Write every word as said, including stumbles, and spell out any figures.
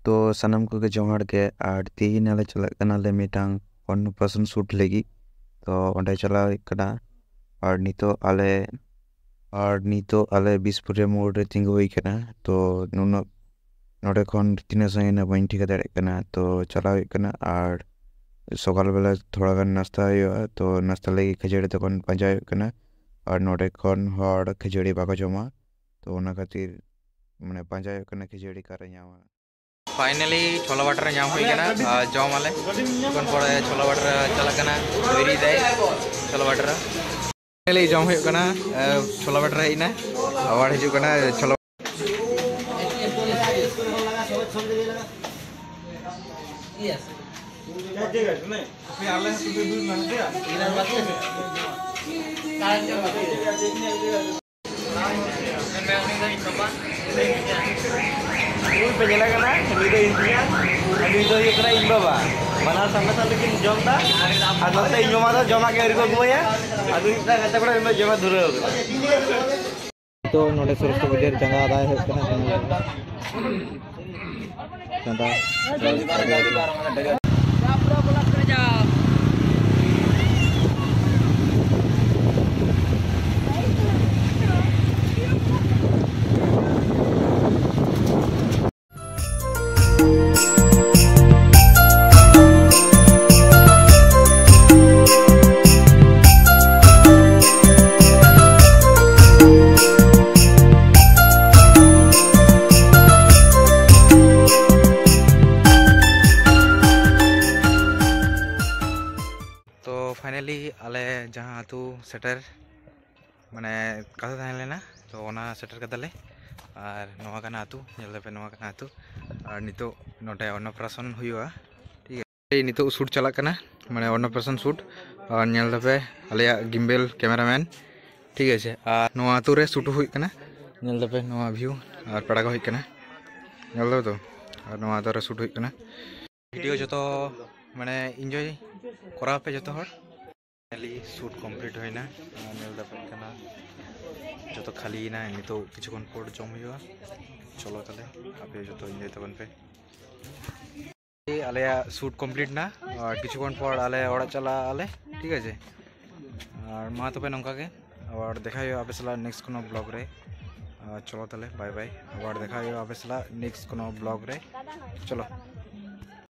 ᱛᱚ ᱥᱟᱱᱟᱢ ᱠᱚᱜᱮ ᱡᱚᱦᱟᱨ ᱜᱮ᱾ ᱟᱨ ᱛᱮᱦᱮᱧ ᱟᱞᱮ ᱪᱟᱞᱟᱜ ᱠᱟᱱᱟᱞᱮ ᱢᱤᱫᱴᱟᱝ ᱚᱱᱱᱚᱯᱨᱟᱥᱚᱱ ᱥᱩᱴ ᱞᱟᱹᱜᱤᱫ᱾ ᱛᱚ ᱚᱸᱰᱮ ᱪᱟᱞᱟᱣ ᱦᱩᱭᱩᱜ ᱠᱟᱱᱟ᱾ ᱟᱨ ᱱᱤᱛᱚᱜ ᱟᱞᱮ ᱟᱨ ᱱᱤᱛᱚᱜ ᱟᱞᱮ ᱵᱤᱥᱯᱩᱨᱤᱭᱟ ᱢᱳᱲ ᱨᱮ ᱛᱤᱸᱜᱩ ᱦᱩᱭ ᱠᱟᱱᱟ᱾ ᱛᱚ ᱱᱩᱱᱟᱹᱜ ᱱᱚᱰᱮ ᱠᱷᱚᱱ ᱛᱤᱱᱟᱹᱜ ᱥᱟᱺᱜᱤᱧᱟ ᱵᱟᱹᱧ ᱴᱷᱤᱠᱟᱹ ᱫᱟᱲᱮᱭᱟᱜ ᱠᱟᱱᱟ᱾ ᱛᱚ ᱪᱟᱞᱟᱣ ᱦᱩᱭᱩᱜ ᱠᱟᱱᱟ᱾ ᱟᱨ ᱥᱚᱠᱟᱞ ᱵᱮᱞᱟ ᱛᱷᱚᱲᱟ ᱜᱟᱱ ᱱᱟᱥᱛᱟ ᱦᱩᱭᱩᱜᱼᱟ᱾ ᱛᱚ ᱱᱟᱥᱛᱟ ᱞᱟᱹᱜᱤᱫ ᱠᱷᱟᱹᱡᱟᱹᱲᱤ ᱫᱚᱠᱟᱱ ᱯᱟᱸᱡᱟ ᱦᱩᱭᱩᱜ ᱠᱟᱱᱟ᱾ ᱟᱨ ᱱᱚᱰᱮ ᱠᱷᱚᱱ ᱦᱚᱲ ᱠᱷᱟᱹᱡᱟᱹᱲᱤ ᱵᱟᱠᱚ ᱡᱚᱢᱟ᱾ ᱛᱚ ᱚᱱᱟ ᱠᱷᱟᱹᱛᱤᱨ ᱢᱟᱱᱮ ᱯᱟᱸᱡᱟ ᱦᱩᱭᱩᱜ ᱠᱟᱱᱟ ᱠᱷᱟᱹᱡᱟᱹᱲᱤ ᱚᱠᱟᱨᱮ ᱧᱟᱢᱟ᱾ ᱯᱷᱟᱭᱱᱟᱞᱤ ᱪᱷᱳᱞᱟ ᱵᱟᱴᱨᱟ ᱧᱟᱢ ᱦᱩᱭ ᱠᱟᱱᱟ᱾ ᱟᱨ ᱡᱚᱢ ᱟᱞᱮ ᱠᱤᱪᱷᱩᱠᱷᱚᱱ ᱯᱚᱨᱮ᱾ ᱪᱷᱳᱞᱟ ᱵᱟᱴᱨᱟ ᱪᱟᱞᱟᱜ ᱠᱟᱱᱟ, ᱛᱚᱭᱨᱤ ᱫᱟᱭ ᱪᱷᱳᱞᱟ ᱵᱟᱴᱨᱟ᱾ ᱯᱷᱟᱭᱱᱟᱞᱤ ᱡᱚᱢ ᱦᱩᱭᱩᱜ ᱠᱟᱱᱟ᱾ ᱟᱨ ᱪᱷᱳᱞᱟ ᱵᱟᱴᱨᱟ ᱦᱮᱡ ᱮᱱᱟ, ᱟᱵᱟᱨ ᱦᱤᱡᱩᱜ ᱠᱟᱱᱟ ᱪᱷᱳᱞᱟ᱾ ᱩᱱᱤ ᱯᱮ ᱧᱮᱞᱮ ᱠᱟᱱᱟ, ᱱᱩᱭ ᱫᱚ ᱤᱧ ᱛᱤᱧᱟ, ᱟᱨ ᱱᱩᱭ ᱫᱚ ᱦᱩᱭᱩᱜ ᱠᱟᱱᱟ ᱤᱧ ᱵᱟᱵᱟ᱾ ᱵᱟᱱᱟᱨ ᱥᱟᱢᱱᱟ ᱥᱟᱢᱱᱤ ᱠᱤᱱ ᱡᱚᱢ ᱮᱫᱟ, ᱟᱨ ᱱᱚᱛᱮ ᱤᱧ ᱢᱟᱢᱟ ᱫᱚ ᱡᱚᱢᱟᱜ ᱜᱮ ᱟᱹᱣᱨᱤ ᱠᱚ ᱟᱹᱜᱩᱣᱟᱭᱟ, ᱟᱨ ᱱᱩᱭ ᱢᱤᱫᱴᱟᱝ ᱜᱟᱛᱮ ᱠᱚᱲᱟ ᱩᱱᱤ ᱫᱚ ᱡᱚᱢᱮ ᱫᱷᱩᱨᱟᱹᱣ ᱠᱟᱱᱟ᱾ ᱱᱤᱛᱚᱜ ᱱᱚᱰᱮ ᱥᱚᱨᱚᱥᱚᱛᱤ ᱯᱩᱡᱟᱹ ᱨᱮ ᱪᱟᱸᱫᱟ ᱟᱫᱟᱭ ᱦᱩᱭᱩᱜ ᱠᱟᱱᱟ᱾ ᱪᱟᱸᱫᱟ᱾ ᱛᱚ ᱯᱷᱟᱭᱱᱟᱞᱤ ᱟᱞᱮ ᱡᱟᱦᱟᱸ ᱟᱹᱛᱩ ᱥᱮᱴᱮᱨ, ᱢᱟᱱᱮ ᱠᱟᱛᱷᱟ ᱛᱟᱦᱮᱸ ᱞᱮᱱᱟ, ᱛᱚ ᱚᱱᱟ ᱥᱮᱴᱮᱨ ᱠᱟᱫᱟᱞᱮ᱾ ᱟᱨ ᱱᱚᱣᱟ ᱠᱟᱱᱟ ᱟᱹᱛᱩ, ᱧᱮᱞ ᱫᱟᱯᱮ ᱱᱚᱣᱟ ᱠᱟᱱᱟ ᱟᱹᱛᱩ᱾ ᱟᱨ ᱱᱤᱛᱚᱜ ᱱᱚᱰᱮ ᱚᱱᱱᱚᱯᱨᱟᱥᱚᱱ ᱦᱩᱭᱩᱜᱼᱟ, ᱴᱷᱤᱠ ᱟᱪᱷᱮ᱾ ᱱᱤᱛᱚᱜ ᱥᱩᱴ ᱪᱟᱞᱟᱜ ᱠᱟᱱᱟ, ᱢᱟᱱᱮ ᱚᱱᱱᱚᱯᱨᱟᱥᱚᱱ ᱥᱩᱴ᱾ ᱟᱨ ᱧᱮᱞ ᱫᱟᱯᱮ ᱟᱞᱮᱭᱟᱜ ᱜᱤᱢᱵᱮᱞ ᱠᱮᱢᱮᱨᱟᱢᱮᱱ, ᱴᱷᱤᱠ ᱟᱪᱷᱮ᱾ ᱟᱨ ᱱᱚᱣᱟ ᱟᱹᱛᱩ ᱨᱮ ᱥᱩᱴ ᱦᱩᱭᱩᱜ ᱠᱟᱱᱟ, ᱧᱮᱞ ᱫᱟᱯᱮ ᱱᱚᱣᱟ ᱵᱷᱤᱭᱩ᱾ ᱟᱨ ᱯᱮᱲᱟ ᱠᱚ ᱦᱮᱡ ᱠᱟᱱᱟ, ᱧᱮᱞ ᱫᱟᱯᱮ ᱛᱚ᱾ ᱟᱨ ᱱᱚᱣᱟ ᱟᱹᱛᱩ ᱨᱮ ᱥᱩᱴ ᱦᱩᱭᱩᱜ ᱠᱟᱱᱟ᱾ ᱵᱷᱤᱰᱤᱭᱳ ᱡᱚᱛᱚ ᱢᱟᱱᱮ ᱤᱱᱡᱚᱭ ᱠᱚᱨᱟᱣ ᱯᱮ ᱡᱚᱛᱚ ᱦᱚᱲ᱾ ᱯᱷᱟᱭᱱᱟᱞᱤ ᱥᱩᱴ ᱠᱚᱢᱯᱞᱤᱴ ᱦᱩᱭᱱᱟ᱾ ᱟᱨ ᱧᱮᱞ ᱫᱟᱯᱮ ᱠᱟᱱᱟ ᱡᱚᱛᱚ ᱠᱷᱟᱹᱞᱤᱭᱮᱱᱟ᱾ ᱱᱤᱛᱚᱜ ᱠᱤᱪᱷᱩ ᱠᱷᱚᱱ ᱯᱚᱨ ᱡᱚᱢ ᱦᱩᱭᱩᱜᱼᱟ᱾ ᱪᱚᱞᱚ ᱛᱟᱦᱞᱮ ᱟᱯᱮ ᱡᱚᱛᱚ ᱤᱱᱡᱚᱭ ᱛᱟᱵᱚᱱ ᱯᱮ᱾ ᱟᱞᱮᱭᱟᱜ ᱥᱩᱴ ᱠᱚᱢᱯᱞᱤᱴ ᱱᱟ᱾ ᱟᱨ ᱠᱤᱪᱷᱩ ᱠᱷᱚᱱ ᱯᱚᱨ ᱟᱞᱮ ᱚᱲᱟᱜ ᱪᱟᱞᱟᱜ ᱟᱞᱮ, ᱴᱷᱤᱠ ᱟᱪᱷᱮ? ᱟᱨ ᱢᱟ ᱛᱚᱵᱮ ᱱᱚᱝᱠᱟ ᱜᱮ, ᱟᱵᱟᱨ ᱫᱮᱠᱷᱟ ᱦᱩᱭᱩᱜᱼᱟ ᱟᱯᱮ ᱥᱟᱞᱟᱜ ᱱᱮᱠᱥᱴ ᱠᱳᱱᱳ ᱵᱞᱚᱜ ᱨᱮ᱾ ᱟᱨ ᱪᱚᱞᱚ ᱛᱟᱦᱞᱮ, ᱵᱟᱭ ᱵᱟᱭ᱾ ᱟᱵᱟᱨ ᱫᱮᱠᱷᱟ ᱦᱩᱭᱩᱜᱼᱟ ᱟᱯᱮ ᱥᱟᱞᱟᱜ ᱱᱮᱠᱥᱴ ᱠᱳᱱᱳ ᱵᱞᱚᱜ ᱨᱮ᱾ ᱪᱚᱞᱚ᱾